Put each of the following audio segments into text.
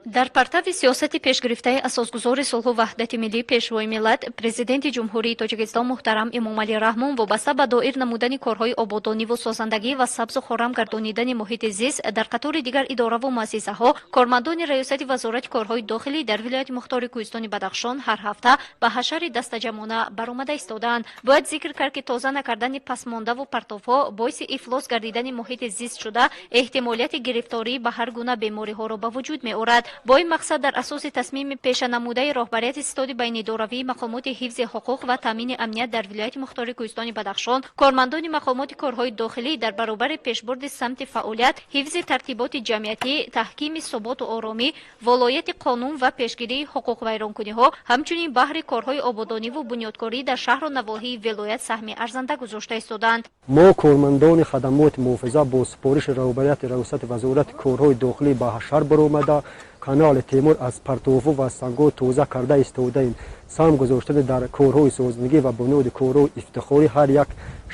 Дар партави сиёсати пешгирифтаи асосгузори сулҳу ваҳдати миллӣ, Пешвои миллат, Президенти Ҷумҳурии Тоҷикистон муҳтарам Эмомалӣ Раҳмон вобаста ба доир намудани корҳои ободониву созандагӣ ва сабзу хорам гардонидани муҳити зист, дар қатори дигар идораву муассисаҳо кормандони Раёсати Вазорати корҳои дохилӣ дар вилояти мухтори Кӯҳистони Бадахшон ҳар ҳафта ба ҳашари дастаҷамъона баромада истодаанд. Бояд зикр кард, ки тоза накардани пасмондаву партовҳо боиси ифлос гардидани муҳити зист шуда, эҳтимолияти гирифторӣ ба ҳар гуна бемориҳоро ба вуҷуд меорад. Бо ин мақсад, дар асоси тасмими пешанамудаи роҳбарияти Ситоди байнидоравии мақомоти ҳифзи ҳуқуқ ва таъмини амният дар вилояти мухтори Кӯҳистони Бадахшон, кормандони мақомоти корҳои дохилӣ дар баробари пешбурди самти фаъолият, ҳифзи тартиботи ҷамъиятӣ, таҳкими суботу оромӣ, волояти қонун ва пешгирии ҳуқуқвайронкуниҳо, ҳамчунин баҳри корҳои ободониву бунёдкорӣ дар шаҳру навоҳии вилоят саҳми арзанда гузошта истодаанд. Мо, кормандони хадамоти муҳофиза, бо супориши роҳбарияти Раёсати Вазорати корҳои дохилӣ ба ҳашар баромада, канали Темур аз партовҳо ва сангҳо тоза карда истодаем. Саҳм гузоштани дар корҳои созандагӣ ва бунёди корҳои ифтихорӣ ҳар як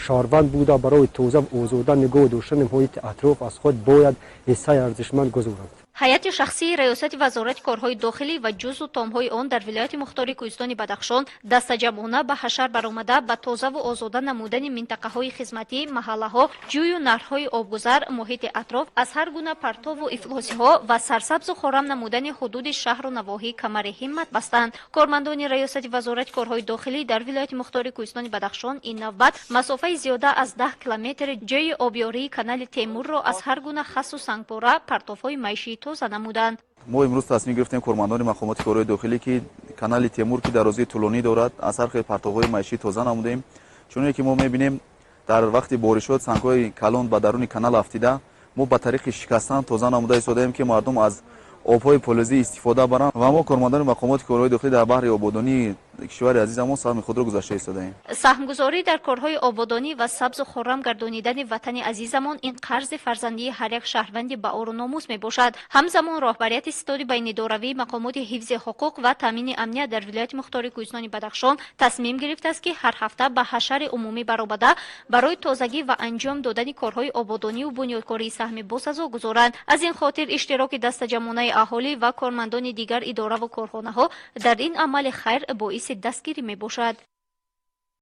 шаҳрванд буда, барои тоза ва озода нигоҳ доштани муҳити атроф аз худ бояд ҳиссаи арзишманд гузоранд. Ҳайати шахсии Раёсати Вазорати корҳои дохилӣ ва ҷузъу томҳои он дар вилояти мухтори Кӯҳистони Бадахшон дастаҷамъона ба ҳашар баромада, ба тозаву озода намудани минтақаҳои хизматӣ, маҳаллаҳо, ҷӯю наҳрҳои обгузар, муҳити атроф аз ҳар гуна партову ифлосиҳо ва сарсабзу хорам намудани ҳудуди шаҳру навоҳӣ камари ҳиммат бастанд. Кормандони Раёсати Вазорати корҳои дохилӣ дар вилояти мухтори Кӯҳистони Бадахшон ин навбат масофаи зиёда аз 10 километри ҷойи обёрии канали Темурро аз ҳар гуна хасу сангпора, партовҳои маишӣ тоза намуданд. Мо имрӯз тасмим гирифтем, кормандони мақомоти корҳои дохилӣ, ки канали Темур, ки дарозии тӯлонӣ дорад, аз ҳар хел партовҳои маишӣ тоза намудем. Чуне ки мо мебинем, дар вақти боришот сангҳои калон ба даруни канал афтида, мо ба тариқи шикастан тоза намуда истодаем, ки мардум аз обҳои полезӣ истифода баранд. Ва мо, кормандони мақомоти корҳои дохилӣ, дар баҳри ободонии кишвари азизамон саҳми худро гузошта истодаем. Саҳмгузорӣ дар корҳои ободонӣ ва сабзу хоррам гардонидани ватани азизамон ин қарзи фарзандии ҳар як шаҳрванди баору номус мебошад. Ҳамзамон роҳбарияти Ситоди байнидоравии мақомоти ҳифзи ҳуқуқ ва таъмини амният дар вилояти мухтори Кӯҳистони Бадахшон тасмим гирифтааст, ки ҳар ҳафта ба ҳашари умумӣ баромада, барои тозагӣ ва анҷом додани корҳои ободониву бунёдкорӣ саҳми босазо гузоранд. Аз ин хотир иштироки дастаҷамъонаи аҳолӣ ва кормандони дигар идораву корхонаҳо дар ин амали хайр боиси дастгирӣ мебошад.